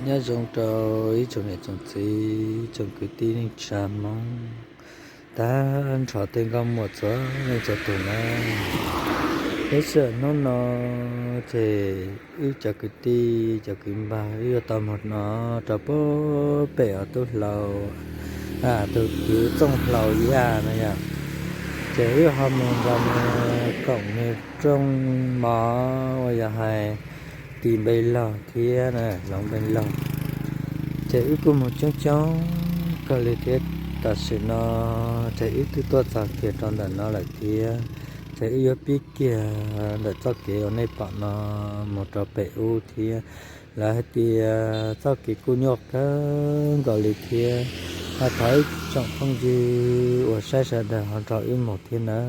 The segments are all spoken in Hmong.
Nyob zoo rau ib tsoom niam tsoom txiv, tsoom kwv tij neej tsa Hmoob, tag nrho tej nkauj muam txhua leej txhua tus na. Lub sij hawm hnub no ces wb cov kwv tij cov kwv npawg wb yuav tau mus no rau puag pem uas tub hlau, tus kwv Txooj Hlau Yaj no yom. Ces wb ho mus nrog nws koom nws rooj mov uas yog hais tis npe laug thiab na, hloov npe laug. Ces wb kuj mus coob coob kawg li thiab. Tam sim no ces wb twb tuaj txog kiag rau ntawm no lawm thiab. Ces wb yuav pib kiag ntawm txoj kev uas nej pom no mus rau pem ub thiab. Lawv hais tias txoj kev kuj nyuaj kawg nkaus li thiab. Ho thov ib tsoom phooj ywg uas saib sawv daws ho nrog wb mus thiab na.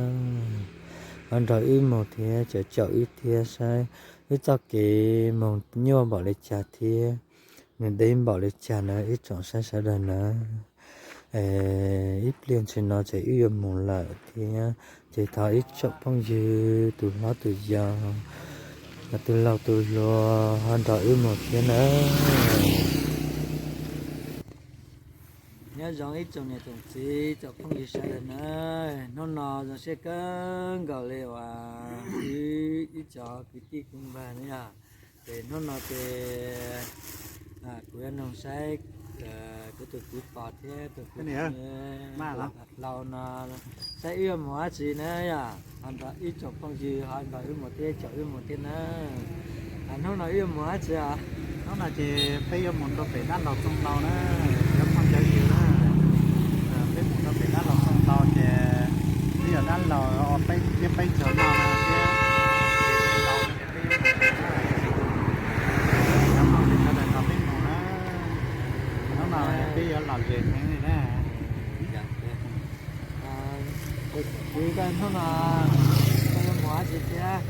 Ho nrog wb mus thiab, caum caum wb thiab saib wb txoj kev mus nyuaj npaum li cas thiab, nws deb npaum li cas na ib tsoom saib sawv daws na. Ib pliag ntshis no ces wb yuav mus lawm thiab, ces thov ib tsoom phooj ywg tus hlob tus yau, tus laus tus hluas ho nrog wb mus thiab na. Nyob zoo ib tsoom niam tsoom txiv tsoom phooj ywg sawv daws na, hnub no zoo siab kawg nkaus li uas wb ib tsoom kwv tij kwv npawg na yom. Ces hnub no ces kuv yuav nug saib kuv tus kwv Pov thiab tus kwv Hlau no saib wb yuav mus dab tsi na yom, ho nrog ib tsoom phooj ywg ho nrog wb mus thiab, caum wb mus thiab na. Hnub no wb yuav mus dab tsi os? Hnub no ces peb yuav mus rau pem dab laug Txooj Hlau na, cov phooj cov ywg na. Peb mus rau pem dab laug Txooj Hlau ces peb yuav dab laug thiab peb caug noj na thiab. Ces peb yuav mus na, cov phooj ywg sawv daws nrog peb mus na. Hnub no peb yuav lom zem heev li na. Kuv, koj hnub no koj yuav mus dab tsi thiab?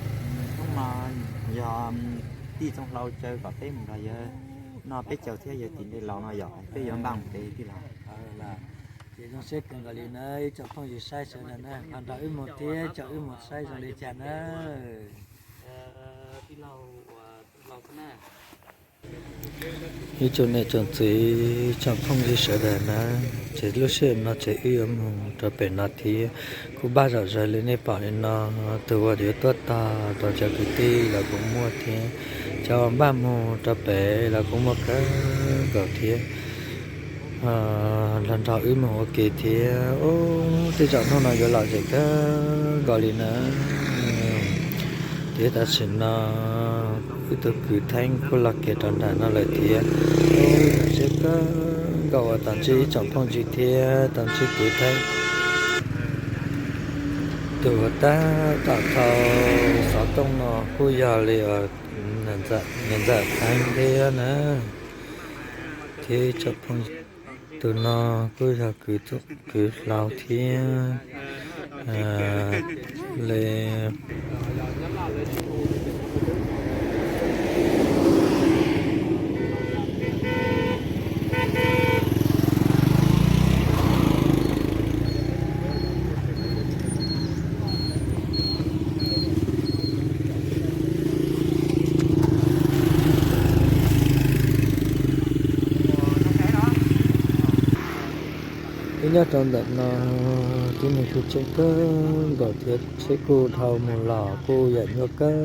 Hnub no yog tij Txooj Hlau caw kom peb mus nrog yawg noj peb caug thiab yawg tis npe laug no yom, peb yuav npaj mus pem tij laug. Ces zoo siab kawg nkaus li na ib tsoom phooj ywg saib sawv daws na, ho nrog wb mus thiab, caum wb mus saib zoo li cas na. Ib tsoom niam tsoom txiv tsoom phooj ywg sawv daws na, ces lub sij hawm no ces wb yuav mus rau pem no thiab. Kuj npaj zom zaws li nej pom li no, tus uas yuav tuaj tog rau cov kwv tij los kuj muaj thiab, cov uas npaj mus rau pem los kuj muaj kawg nkaus thiab. Los nrog wb mus ua ke thiab. Ub, tej zaum hnub no yuav lom zem kawg nkaus li na. Thiab tam sim no wb tus kwv Theeb kuj los kiag rau nram no lawm thiab. Ub, zoo siab kawg nkaus uas tau ntsib ib tsoom phooj ywg thiab tau ntsib kwv Theeb. Tus uas tab tom thau xov tooj no kuj yog li uas niam ntxawm Theeb thiab na. Thiab ib tsoom phooj, tus no kuj yog kwv, kwv Hlau thiab li. Wb nyob rau ntawm no, tib neeg kuj tseem kawg nkaus thiab, tsheb kuj dhau mus los kuj yam nyuaj kawg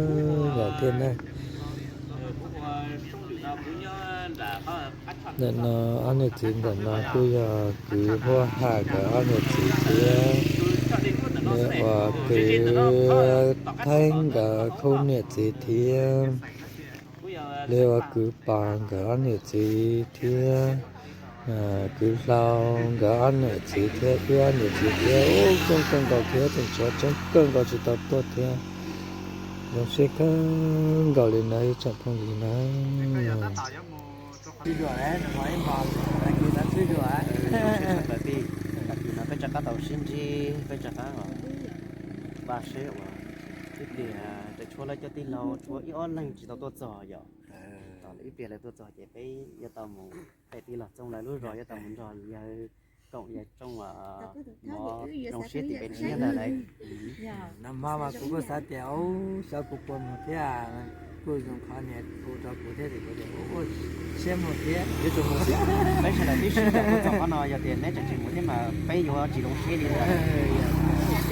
nkaus thiab na. Ntawm no ob niam txiv ntawm no kuj yog kwv Huab Ham nkawd ob niam txiv thiab, li uas kwv Theeb nkawd khub niam txiv thiab, li uas kwv Pov nkawd ob niam txiv thiab, kwv Hlau nkawd ob niam txiv thiab, wb ob niam txiv thiab. Ub, coob kawg nkaus thiab, tseem tshuav coob kawg nkaus tsis tau tuaj thiab. Zoo siab kawg nkaus li na ib tsoom phooj ywg na. Peb rov qab tau sib ntsib, peb rov qab npaj seb uas ib pliag ces tshuav lawv cov tij laug tshuav ib ob leeg tsis tau tuaj txog yom. Ib pliag lawv tuaj txog ces peb yuav tau mus pem tij laug Txooj lawv lub zos, yuav tau mus nrog yawg Koom yog rooj, rooj siab tim peb tshiab ntawd lawm. Nag hmo mas kuv kuj xav tias ub, xyov kuv puas mus thiab, kuj zoo qhov niam hu rau kuv thiab ces kuv tias ua siab mus thiab. Yuav tsum mus thiab, peb sawv daws twb sib tau txog qhov no, yog tias neb tseem tsis mus thiab mas peb yuav tsis zoo siab li ntawd.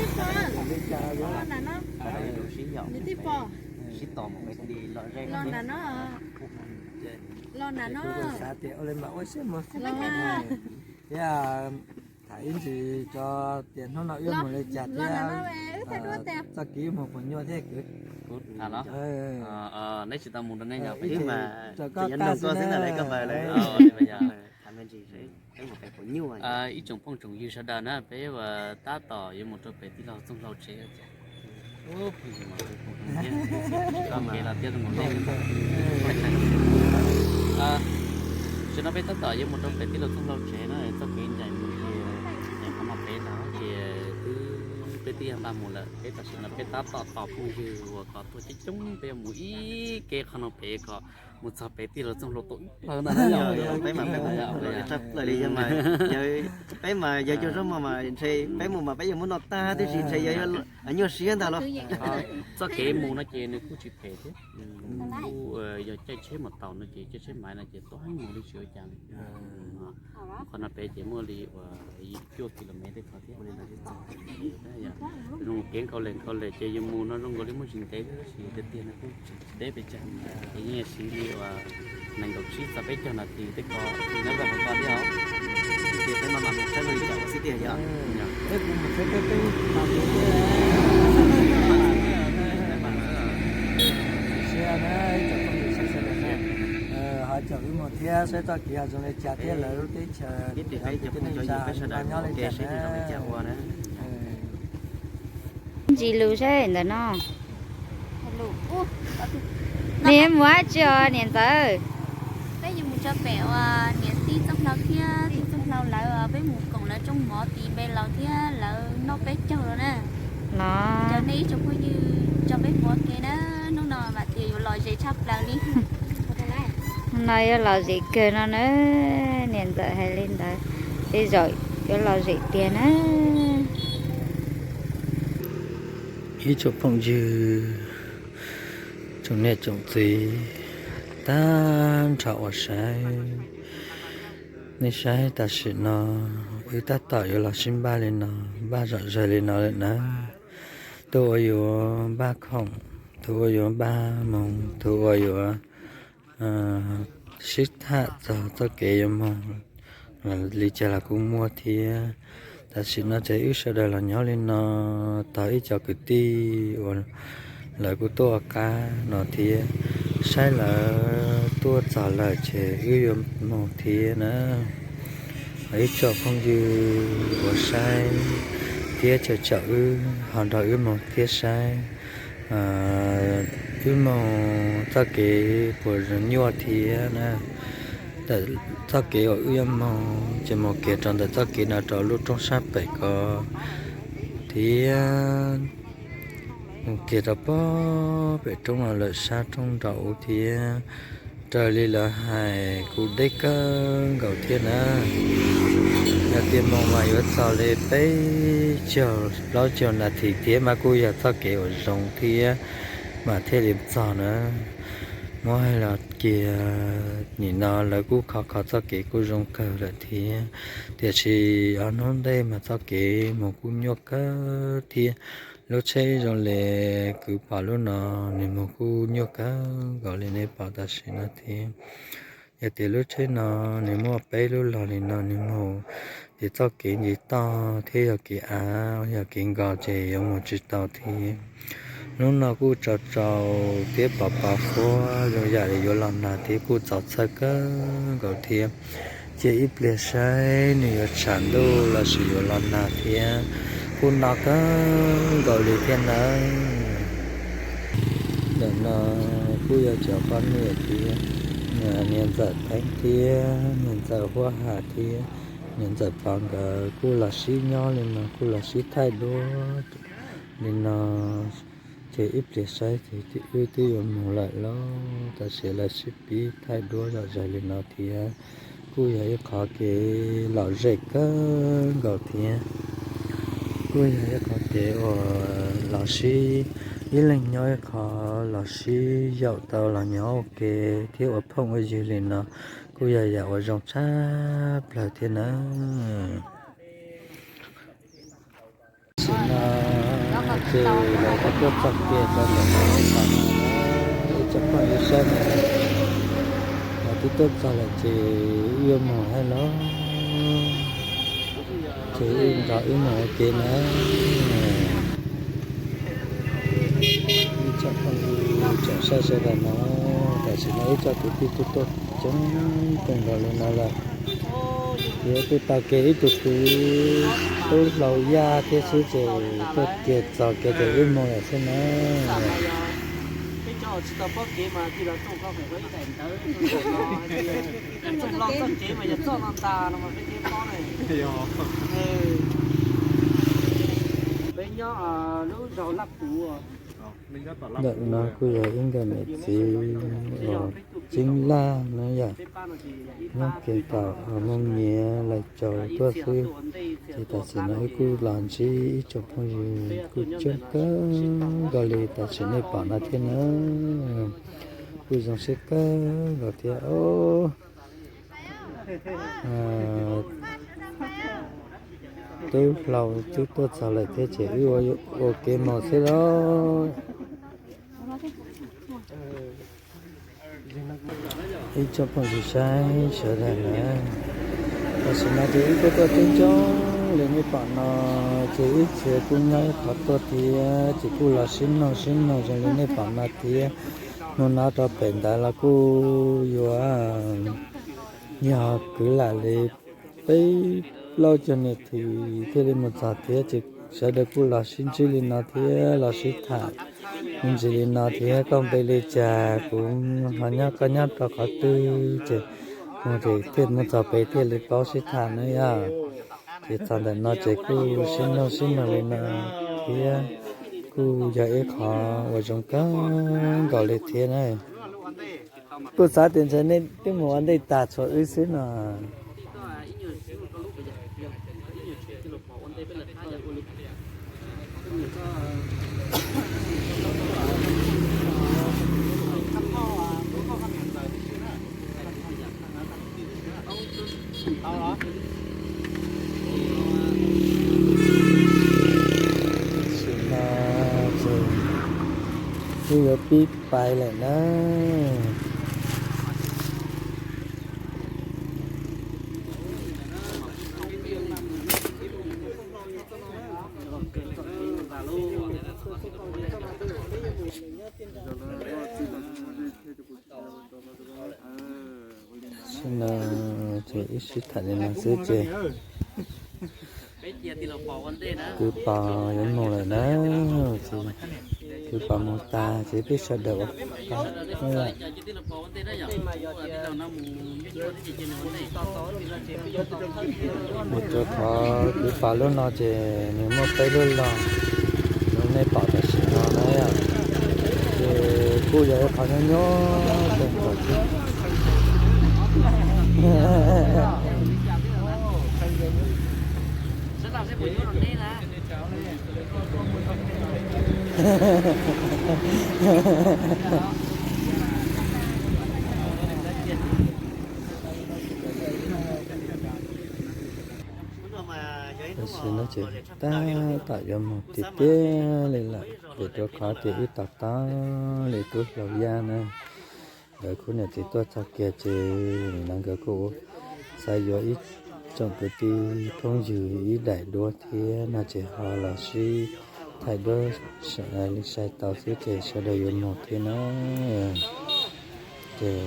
Sawv daws yuav tsum sib yaum, sib tos mus peb thiaj li lom zem. Los nram no, los nram no. Kuv xav tias ua li mas ua siab mus thiab. Thiab tham ib ntsis tso tias hnub no wb mus li cas thiab, txoj kev wb mus puas nyuaj thiab. Kuv tham los, neb tsis tau mus rau nej yog, rau koj nug koj xwb ntag, koj npawg lawm. Ib tsoom phooj tsoom ywg sawv daws na, peb ua tab tom yuav mus rau pem tij laug Txooj Hlau tsev. Tam sim no peb tab tom yuav mus rau pem tij laug Txooj Hlau tsev na, txoj kev ncaim mus ces qhov no pem ntag ces twb, peb twb yog npaj mus lawm. Peb tam sim no peb tab tom tos phooj ywg uas kom tuaj coob coob, peb yuav mus ib ke qhov no pem kom mus txog pem tij laug Txooj Hlau tau ib plawg ntag. Peb mas, peb mas yog cov zaub mov mas ntshe peb mus mas peb yuav muab noj tag tib si, ntshe yog nyuaj siab ntag los. Txoj kev mus no ces nws kuj tsis phem thiab, kuj yog caij tsheb mus tau no ces caij tsheb maiv no ces tuaj mus li tsis ua cas li. Qhov no pem ces muaj li uas cuaj kilomev tej qhov thiab. Zoo kev nkau lem nkau lem ces yus mus no zoo nkaus li muaj tsis ntev thiab tab sis tiag tiag no kuj tsis deb pes tsawg, ces yeej siv li uas nees nkaum tsib txog peb caug nas this tej ko nyob rau hauv ko thiab os. Ces peb mam mam mus saib zoo li cas ua xwb tiag yog. Ho caum wb mus thiab saib txoj kev ho zoo li cas thiab lawv lub teb chaws, nyob li cas na. Ntsis lus saib ntawm no. Nws mus dab tsi os niam ntxawm? Peb yuav mus tso pem uas niam tij Txooj Hlau thiab tij Txooj Hlau lawv, peb mus koom lawv rooj mov tiv npe laus thiab lawv noj peb caug los na. Los nej ib tsoom phooj ywg tso peb pom kev na, hnub no vam tias yuav lom zem tshaj plaws li. Hnub no yuav lom zem kawg no na, niam ntxawm hais li ntawd, tej zaum yuav lom zem tiag na. Ib tsoom phooj ywg, tsoom niam tsoom txiv, tag nrho uas saib, nej saib tam sim no wb tab tom yuav los sib npaj li no, npaj zom zaws li no lawm na. Tus uas yuav npaj khoom, tus uas yuav npaj moog, tus uas yuav sib tham txog txoj kev yuav moog li cas los kuj muaj thiab. Tam sim no ces wb sawv daws los nyob li no, tog ib co kwv tij uas lawv kuj tuaj ua qab no thiab, saib lawv tuaj txog lawm ces wb yuav moog thiab na. Ho ib tsoom phooj ywg uas saib thiab caum wb ho nrog wb moog thiab saib wb moog txoj kev puas nyuaj thiab na. Txoj kev uas wb yuav moog ces moog kiag rau ntawm txoj kev no rau lub roob sab pem ko thiab moog kiag rau pem roob no lawm sab roob nraud thiab. Raws li lawv hais kuj deb kawg nkaus thiab na. Yog tias moog mas yuav txog li peb caug plaub caug nas this thiab mas kuj yog txoj kev uas zoo thiab mas thiaj li txog na. Muab hais los kiag nim no lawv kuj kho kho txoj kev kuj zoo kawg lawm thiab, tiam sis ob hnub ntej mas txoj kev moog kuj nyuaj kawg thiab. Lub tsheb zoo li kuv pom lub no, nws moog kuj nyuaj kawg nkaus li nej pom tam sim no thiab. Yog tias lub tsheb no nws muaj peb lub log li no nws moog, ces txoj kev nce toj thiab yog kev av yog kev nkos ces yuav moog tsis tau thiab. Hnub no kuj tsaus tsaus thiab pos pos huab zoo yam li yuav los nag thiab kuj txaus txhawj kawg nkaus thiab. Ces ib pliag saib nws yuav tshav ntuj los sis yuav los nag thiab, kuj no kawg nkaus li thiab nawb. Ntawm no kuj yog cov poj niam thiab, niam ntxawm Teeb thiab niam ntxawm Huab Ham thiab niam ntxawm Pov nkawd kuj los sib nyob li no, kuj los sib thaij duab li no. Ces ib pliag saib ces wb twb yuav mus lawm lauj, tab sis lawv sib pib thaij duab zom zaws li no thiab. Kuj yog ib qhov kev lom zem kawg nkaus thiab. Kuj yog ib qhov kev uas los sib, ib leeg nyob ib qho los sib yaum tau los nyob ua ke thiab ua phooj ua ywg li no, kuj yog yam uas zoo tshaj plaws thiab na. Tam sim no ces lawv twb tuaj txog kiag rau ntawm no, ib tsoom phooj ywg saib no, lawv twb tuaj txog lawm ces wb yuav mus hais los, ces wb nrog wb mus ua ke na. Ib tsoom phooj ywg tsoom saib sawv daws no, tam sim no ib tsoom kwv tij twb tuaj coob kawg nkaus li no lawm. Yuav tuaj tau kiag ib tug kwv tub hlau Yaj thiab xwb ces tuaj kiag txog kiag ces wb mus lawm xwb na. Ntawm no kuj yog ib nkawm niam txiv uas Txeeb Laj na yom, nyob kiag tom Moos Nyiav Lais Caus tuaj xwb. Ces tam sim no wb kuj los ntsib ib tsoom phooj ywg kuj coob kawg nkaus li tam sim nej pom no thiab na. Kuj zoo siab kawg nkaus thiab os. Tub hlau twb tuaj txog lawm thiab ces wb ua ke mus xwb lauj. Ib tsoom phooj ywg saib sawv daws na, tam sim no ces wb kuj tuaj coob coob li nej pom no, ces wb txhia kuj nyob ib qhov tuaj thiab ces kuj los sib noog sib noog zoo li nej pom no thiab. Hnub no rau pem ntawd los kuj yuav yog kwv lam li peb plaub caug nas this thiaj li mus txog thiab ces sawv daws kuj los sib ntsib li no thiab los sib tham me ntsis li no thiab. Koj npe li cas, kuv ho nyob, koj nyob rau qhov twg ces mus ces thiaj mus txog pem thiaj li paub sib tham na yom. Ces txog ntawm no ces kuj sib noog sib noog li no thiab, kuj yog ib qho uas zoo kawg nkaus li thiab na. Kuj xav tias ntshe nej twb mus ua ntej tag tshuav wb xwb no. Tam sim no ces wb yuav pib pais lawm na. Tam sim no ces wb sib tham li no xwb ces kwv Pov yuav mus lawm na. Ces kwv Pov mus tag ces peb sawv daws ua Vim rau qhov kwv Pov lub no ces nws muaj peb lub log, zoo nej pom tam sim no na. Ces kuj yog ib qho nyob nyob kawg nkaus thiab. Tam sim no ces tab tom yuav mus tiag tiag li lawm, vim rau qhov tias wb tos tos li tub hlau Yaj na, nkawd khub niam txiv tuaj txog kiag ces no nkawd kuj xav yuav ib tsoom kwv tij phooj ywg ib daim duab thiab no ces ho los sib thaij duab li sai tau xwb ces sawv daws yuav mus thiab na. Ces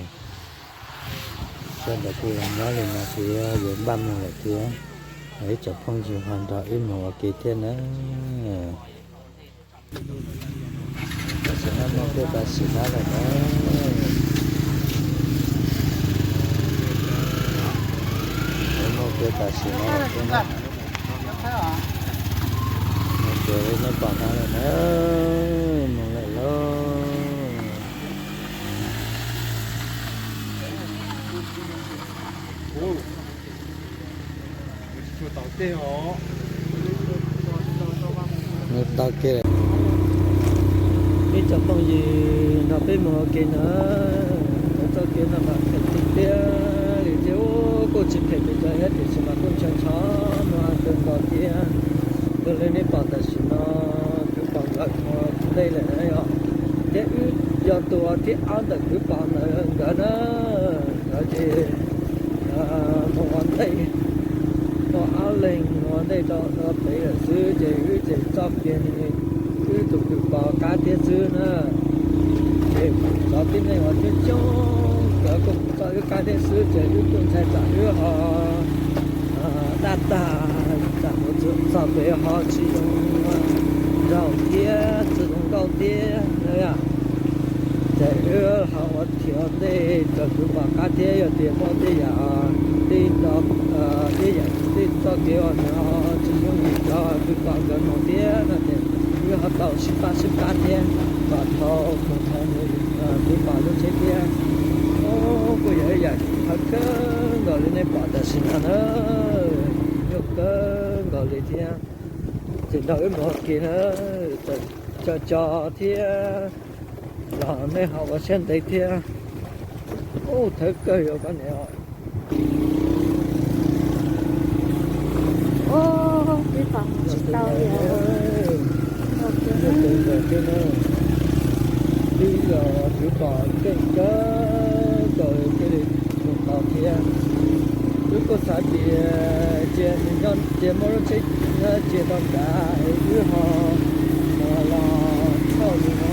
sawv daws kuj los nyob li no thiab yuav npaj mus lawm thiab, ib tsoom phooj ywg ho nrog wb mus ua ke thiab na. Tam sim no mus kiag tam sim no lawm na. Mus kiag tam sim no lawm thiab na. Mus kiag nej pom no lawm na. Mus lawm lauj. Tau kev, ib tsoom phooj ywg nrog peb mus ua ke na, txoj kev no mas phem tiag tiag li thiab, kuj tsis phem pes tsawg thiab tiam sis mas kuj ntshaw ntshaw muag kawg nkaus thiab. Raws li nej pom tam sim no kwv pom nkawd mus ua ntej lawm na yom, thiab wb yog tus thib ob ntawm kwv pom ntawd nkawd na, nkawd ces mus ua ntej, muaj ob leeg mus ua ntej rau pem lawm xwb ces wb ces txoj kev wb tus kwv pom qab thiab xwb na. Ces cov tib neeg uas coob coob nkawd kuj mus txoj wb qab thiab xwb ces wb kuj ntshai tsam wb ho daj tag, tsam mus txog pem ho tsis zoo nraug thiab tsis zoo nkauj thiab na yom. Ces wb ho ua nrhiav ua ntej rau kwv pom qab thiab, yog tias muaj tej yam, tej, tej yam, tej txoj kev uas nws ho tsis yooj yim rau kwv pom nkawd mus thiab no ces wb ho tau sib pab sib pab thiab kom dhau mus dhau mus kwv pom lub tsheb thiab. Kuj yog ib yam thawv kawg nkaus li nej pom tam sim no na, nyuaj kawg nkaus li thiab. Ces nrog wb mus ua ke na, tso tso thiab los nej ho ua siab ntev thiab. Ub, thawv kawg yuav koj niam. Ub, twb pom mus tsis tau li os. Nyuaj kawg nkaus thiab na. Twb yog kwv pom keej kawg nkaus thiaj li mus tau thiab. Wb kuj xav tias cia nws nyob cia muab lub tsheb cia rau nrad es wb ho los thauj li no.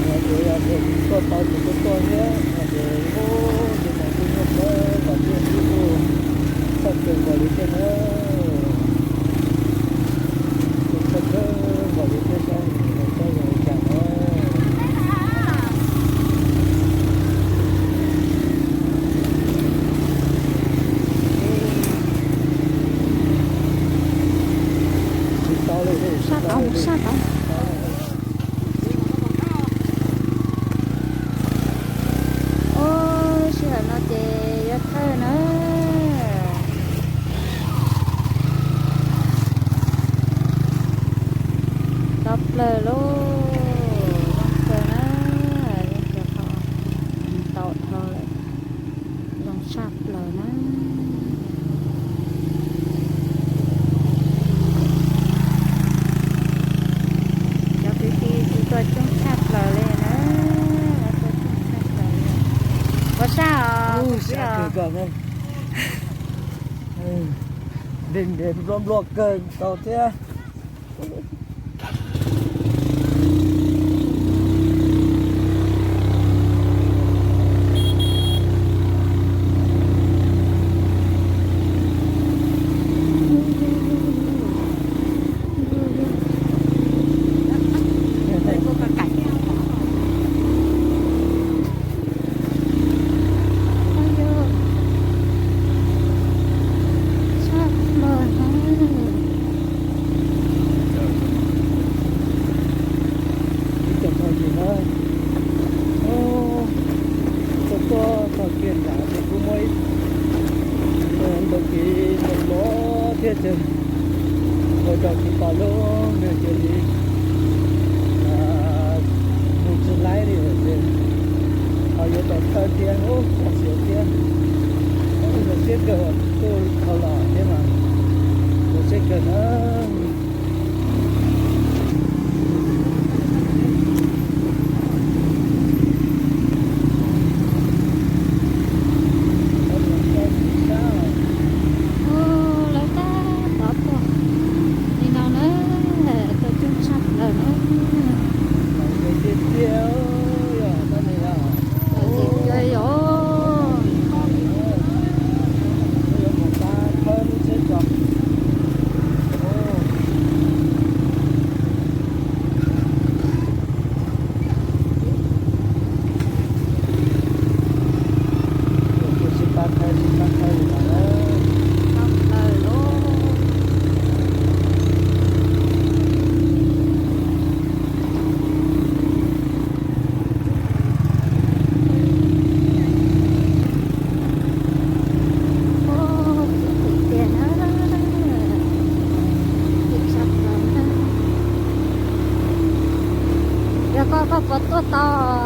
Yog tias yog tias tuaj tau ces kuj tuaj thiab, yog tias ub, ces mas kuj nyuaj kawg nkaus thiab, wb kuj txhawj kawg nkaus li thiab na. Kuj txhawj kawg nkaus li thiab, saib nws txhob zoo li cas no. Sab tod, sab tod. Ub, sij hawm no ces yuav thawj na. Tau plaws lauj, zoo kawg na, yeej kawg ho tau dhau lawm, zoo tshaj plaws na. Cov kwv tij kuj tuaj coob tshaj plaws li na, lawv tuaj coob tshaj plaws li. Ua sab os, sab os. Nplua nplua kawg tau thiab. Ib co phooj ywg na, tuaj tuaj txog kiag nram ces kuj muaj ib ntoo kev loj loj thiab ces ua rau kuv pom lub nws cia li mus tsis laib li lawm ces ho yuav tau thawj thiab, ub, txog siav thiab. Ub, zoo siab kawg uas kuj dhau los thiab mas, zoo siab kawg na. Ub, lawv tab tom tuaj li no na, tuaj coob tshaj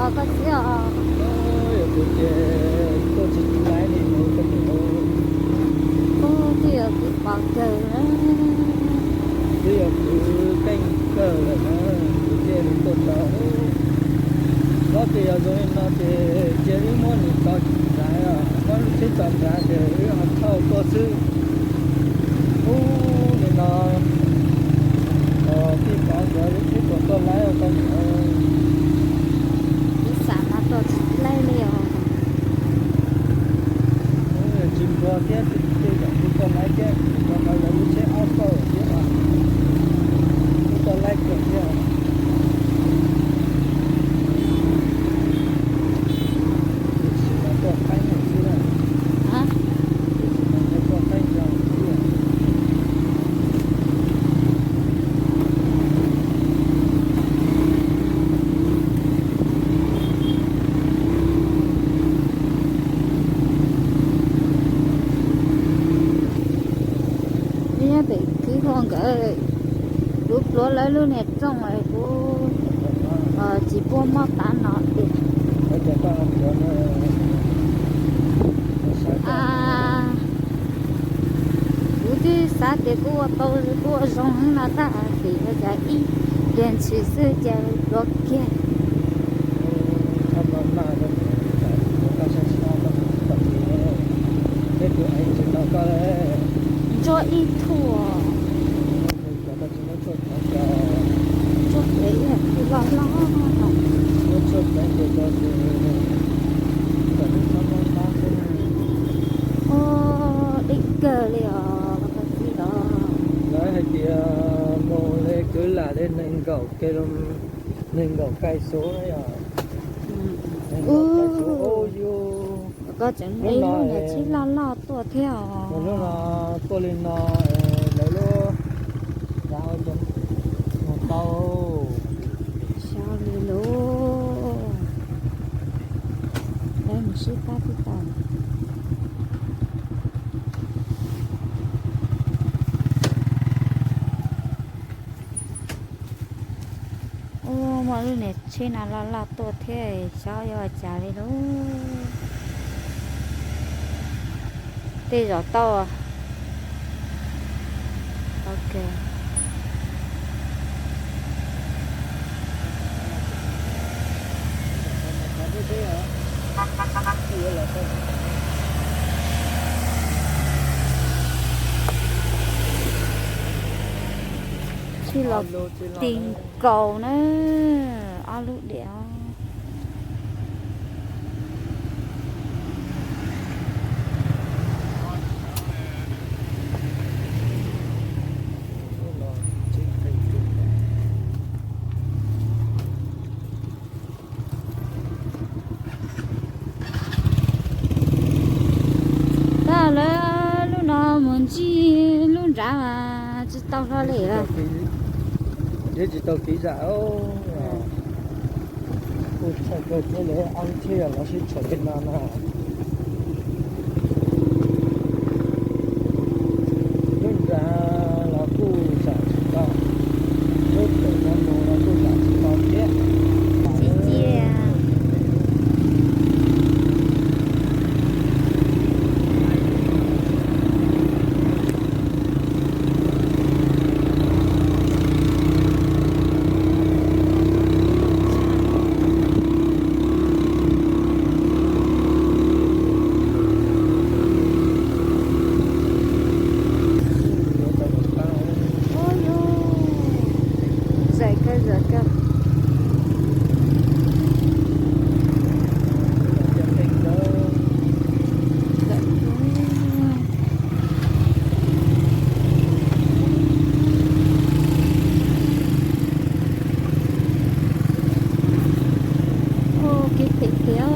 Koj txiv os. Yog kuv ces tuaj tsis laib li mus koj niam. Ub, twb yog kuv pom kawg na. Twb yog kuv keej kawg lawm na, kuv thiaj li tuaj tau. Los ces yog zoo li no ces cia wb muab nws tso nrad, muab lub tsheb tso nrad ces wb ho thauj tuaj xwb. Ub, nim no tij pov nkawd lub tsheb puas tuaj laib koj niam. Kuv xam mas tuaj tsis laib li os. Tsis nquag thiab, tej zaum kuj tuaj laib thiab, nim no lawv lub tsheb ob txauj thiab os, kuj tuaj laib kawg thiab. Tiam sis mas tuaj qeeb lawm xwb na. Tiam sis mas tuaj qeeb zog xwb. Nyob pem kwv Hua nkawd kuv pluav lawv lub niag rooj kuv tsis puag mob tav no tiag. Kuv twb xav tias kuv ua tau, kuv ua zoo heev no tab sis ua cas ib pliag ntshis xwb ces pluav kiag. Ntsuag ib thuam. Ntsuag pem ib hais twg loj loj. Ub, deb kawg li os koj txiv os. Lawv hais tias mus li kwv lam li nees nkaum kis, nees nkaum kais xus na yog. Ub, koj tseem muaj ib lub niag tsheb loj loj tuaj thiab os. Lub no tuaj li no, lawv lub nrad ua cov mus tau. Xyov li lub, lawv mus sib pab twb tau. Ub, muaj lub niag tsheb no loj loj tuaj thiab, xyov yog ua cas li lub. Tej zaum tau. Ok. Tsis los ti nkaus na, ob lub diam. Tab lawv lub no mus ntsib lub nrad mas tsis tau hlo li. Tsis tau kev zam. Kuj txhawj kawg thiab li, ob lub tsheb yog los sib tshuam li no na. Lub nrad los kuj zam tsis tau, lub pem no mus los kuj zam tsis tau thiab. Tsis cia. Ua kev phem tiag.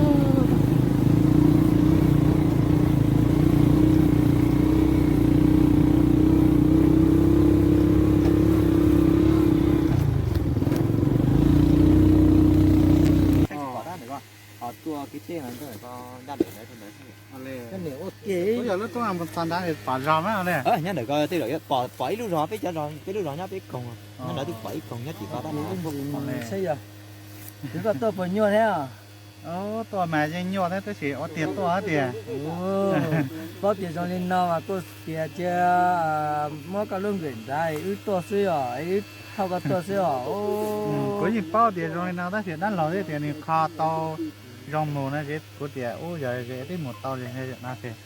Tua kev teb ncaj ntawm ntawd. Niam ua ke. Yog lub tub pom zog mas. Nyob ntawm ko tej zaum pom ib lub zog, peb cov zog, peb lub zog nyob peb koog, nyob ntawd twb pom ib koog nyob tim ko tab. Saib yog Kuv koj tuaj puas nyuaj thiab? Tuaj mas yeej nyuaj thiab tab sis ua tiag tuaj tiag. Paub tias zoo li no mas kuj tias cia muab koj lub npe nrad wb tuaj xwb os, wb thauj koj tuaj xwb os. Kuv yeej paub tias zoo li no tab sis dab laug thiab tias nws kho tau zoo mus no es kuv tias ub yog es twb mus tau li no ces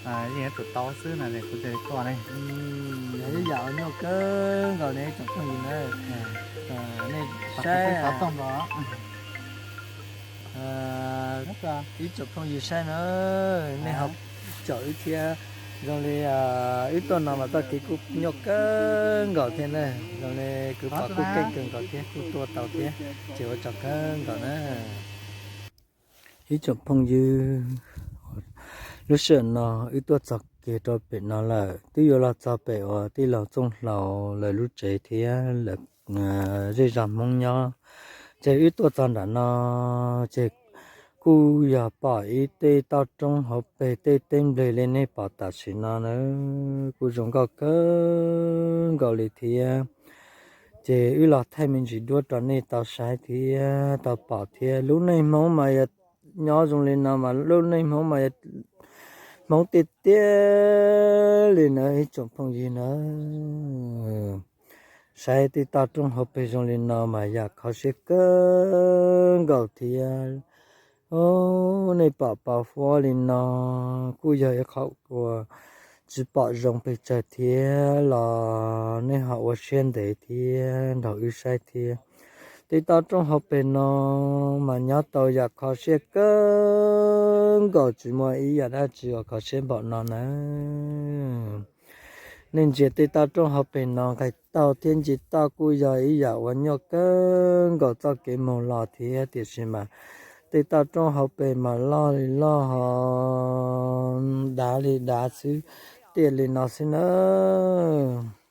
yeej yuav tsum tau xwb no es kuv thiaj li tuaj ne. Yog ib yam uas nyuaj kawg nkaus ne ib tsoom phooj ywg na. Nej saib, ib tsoom phooj ywg saib na, nej ho caum wb thiab. Zoo li wb tuaj no mas txoj kev kuj nyuaj kawg nkaus thiab na, zoo li kuj pom kuj keej kawg nkaus thiab kuj tuaj tau thiab, ces ua tsaug kawg nkaus na. Ib tsoom phooj ywg, lub sij hawm no wb tuaj txog kiag rau pem no lawm, twb yuav los txog pem uas tij laug Txooj Hlau lawv lub tsev thiab lawv zej zog Hmoob nyob. Ces wb tuaj txog nram no, ces kuj yog pom ib tej toj roob hauv pes tej teb nplej li nej pom tam sim no na, kuj zoo nkauj kawg nkaus li thiab. Ces wb los thaij me ntsis duab rau nej tau saib thiab tau pom thiab. Lub neej Hmoob mas yog nyob zoo li no mas lub neej Hmoob mas yog Hmoob tiag tiag li na ib tsoom phooj ywg na. Saib tej toj roob hauv pes zoo li no mas yam kho siab kawg nkaus thiab. Nej pom pos huab li no kuj yog ib qho uas tsis pom zoo pes tsawg thiab los nej ho ua siab ntev thiab nrog wb saib thiab. Tej toj roob hauv pes no mas nyob tau yam kho siab kawg nkaus tsis muaj ib yam dab tsi uas kho siab npaum no na. Nej ntsia tej toj roob hauv pes no nqis toj thiab ntsia toj kuj yog ib yam uas nyuaj kawg nkaus txoj kev moog los thiab tiam sis mas tej toj roob hauv pes mas loj li loj ho dav li dav xwb, tiaj li no xwb nawb.